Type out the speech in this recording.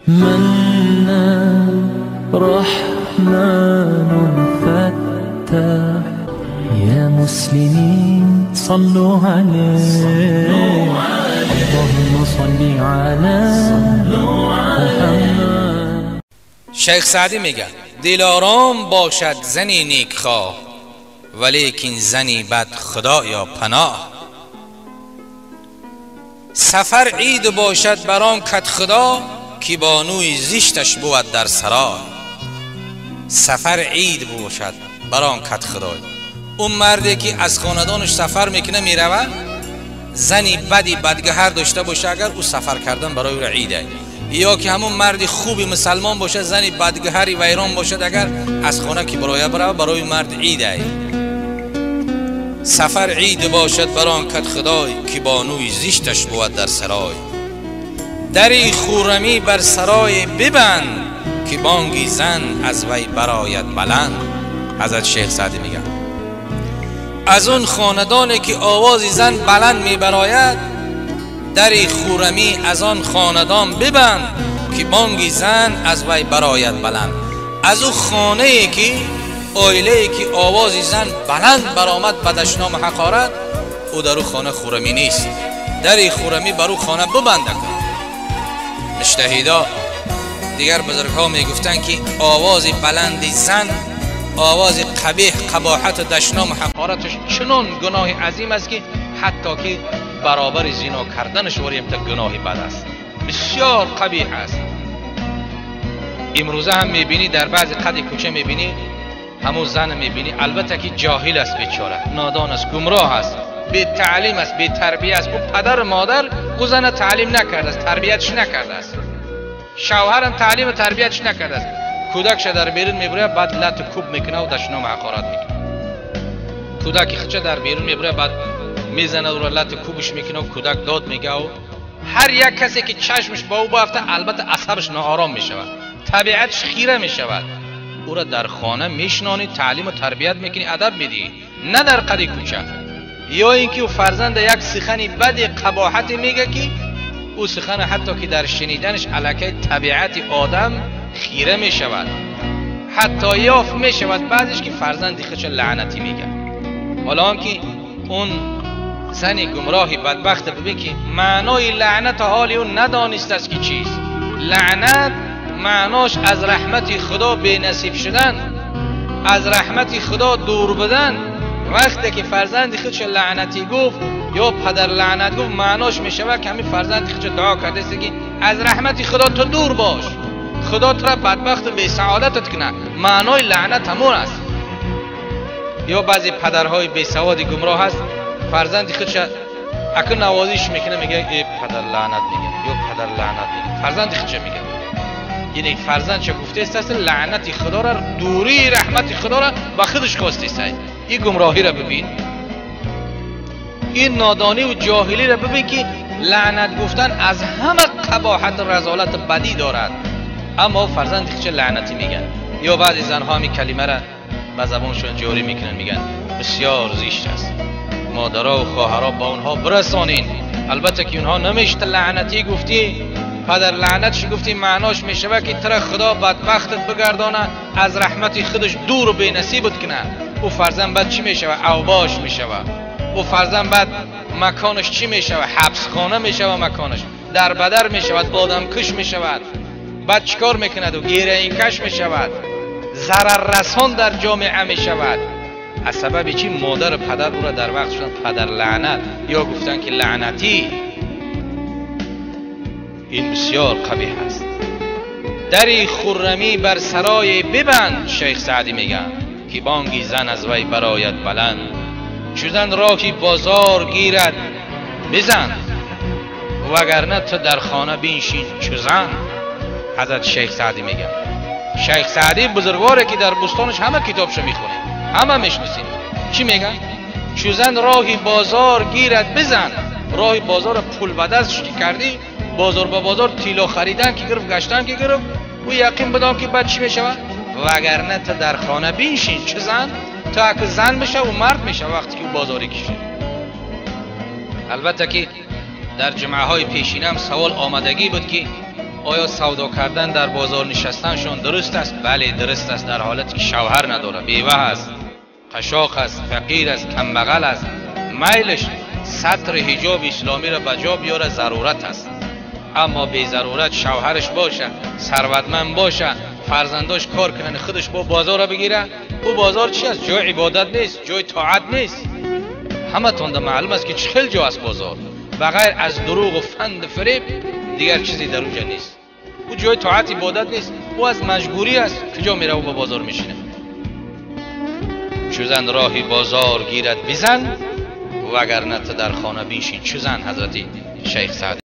منان رحمن فتاح يا مسلمين صلوا عليه اللهم صل على محمد. شیخ سعدی میگه دلارام باشد زنی نیکخواه، ولیکن زنی بد خدایا پناه. سفر عید باشد بران کت خدا، که بانوی زشتش بود در سرای. سفر عید باشد بران کت خدای. اون مردی که از خاندانش سفر میکنه میروه، زنی بدی بدگهر داشته باشه، اگر او سفر کردن برای او عیده. یا که همون مرد خوبی مسلمان باشه، زنی بدگهری ویران باشد، اگر از خانه که برای بروه برای مرد عیده. سفر عید باشد بران کت خدای، که بانوی زشتش بود در سرای. دری خورمی بر سرای ببند، که بانگی زن از وی براید بلند. حضرت شیخ سعدی میگه از اون خاندانی که آواز زن بلند میبراید، دری خورمی از آن خاندان ببند، که بانگی زن از وی براید بلند. از اون خانه ای که عائله ای که آواز زن بلند برآمد به دشنام حقارت، او در او خانه خورمی نیست. دری خورمی بر او خانه ببنده کن. مجتهدا دیگر بزرگ ها میگفتن که آواز بلند زن، آواز قبیح، قباحت و دشنام و حقارتش چنان گناه عظیم است که حتی که برابر زنا کردنش وریم تا گناه بد است، بسیار قبیح است. امروزه هم میبینی در بعض قد کوچه میبینی همون زن میبینی، البته که جاهل است، بیچاره، نادان است، گمراه است، بی تعلیم است، بی تربیه است. او پدر مادر او زن تعلیم نکرده است، تربیتش نکرده است، شوهرم تعلیم و تربیتش نکرده است. کودکش در بیرون میبره، بعد لط کوب میکنه و دشنام حقارت میکنه. کودک خودش در بیرون میبره، بعد میزنه و لط کوبش میکنه و کودک داد میگه. و هر یک کسی که چشمش با او بیفته، البته عصبش ناآرام میشود، طبیعتش خیره میشود. او را در خانه میشنانی، تعلیم و تربیت میکنی، ادب میدی، نه در قد کوچه. یا اینکه او فرزند یک سخنی بد قباحت میگه که او سخن حتی که در شنیدنش علاکه طبیعت آدم خیره میشود، حتی یافت میشود بعضیش که فرزند خودش لعنتی میگه. حالا آنکه اون زن گمراهی بدبخت ببین که معنای لعنت حالی اون ندانست است که چیست. لعنت معناش از رحمت خدا بی نصیب شدن، از رحمت خدا دور بدن. وقتی که فرزند خودش لعنتی گفت یا پدر لعنت گفت، معناش میشود که همین فرزند خودش دعا کرده است که از رحمت خدا تو دور باش، خدا تو را بدبخت و بی سعادتت کنه. معنای لعنت همون است. یا بعضی پدرهای بی سواد گمراه هست، فرزند خودش اکنون نوازیش میکنه، میگه ای پدر لعنت میگه یا پدر لعنت میگه، فرزند خودش میگه. یعنی فرزند چه گفته است لعنت خدا را، دوری رحمت خدا را با خودش خواسته است. این گمراهی را ببین، این نادانی و جاهلی را ببین که لعنت گفتن از همه قباحت و رذالت بدی دارد، اما فرزند خودش لعنتی میگن. یا بعضی زنها همین کلمه را به زبانشون جاری میکنن، میگن بسیار زشت است، مادرها و خواهرها با اونها برسانین. البته که اونها نمیشت لعنتی گفتی، پدر لعنتش گفتی، معناش میشوه که تر خدا بدبختت بگردانه، از رحمت خودش دور و بی نصیبت کنه. او فرزند بعد چی میشوه؟ اوباش میشوه. او فرزند بعد مکانش چی میشوه؟ حبس خانه میشوه، مکانش در بدر میشود، آدم کش میشود. بعد چیکار میکند؟ و گیره کش میشود، ضرر رسان در جامعه میشود. از سبب چی؟ مادر و پدر او را در وقت شدن پدر لعنت یا گفتن که لعنتی. این بسیار قبیح است. دری خرمی بر سرای ببند، شیخ سعدی میگن که بانگی زن از وی براید بلند. چون راهی بازار گیرد بزن، وگرنه تو در خانه بینشین چو زن. حضرت شیخ سعدی میگن. شیخ سعدی بزرگواره که در بستانش همه کتابشو میخونه، همه میشناسیم. چی میگن؟ چو زن راهی بازار گیرد بزن. راهی بازار پول به دستش کردی، بازار با بازار تیلا خریدن که گرفت، گشتن که گرفت، او یقین بدان که بعد چی میشود؟ وگرنه تو در خانه بینشین چه زن، تا اگه زن بشه و مرد میشه وقتی که او بازاری کشه. البته که در جمعه های پیشینم سوال آمدگی بود که Оё савдо кардан дар бозор нишастаншон дуруст аст? Бале, дуруст аст, дар ҳолате ки шавҳар надорад, бева аст, қашоқ аст, фақир аст, камбағал аст, майлаш сатри ҳиҷоби исломиро ба ҷо биёрад, зарурат аст. Аммо безарурат шавҳараш боша, сарватманд боша, фарзандош кор кунанд, худаш бо бозорро бигирад, ӯ бозор чи аст? Ҷои ибодат нест, ҷои тоат нест. Ҳаматонда маълум аст, ки чӣ хел ҷо аст бозор. Ба ғайр аз дурӯғу фанду фиреб дигар чизе дар он ҷо нест. Ӯ ҷои тоат ибодат нест, ӯ аз маҷбурӣ аст. Куҷо мерава? Ба бозор мешинад. Чу зан роҳи бозор гирад, бизан, вагарна ту дар хона биншин чу зан. Ҳазрати Шайх Саъдӣ.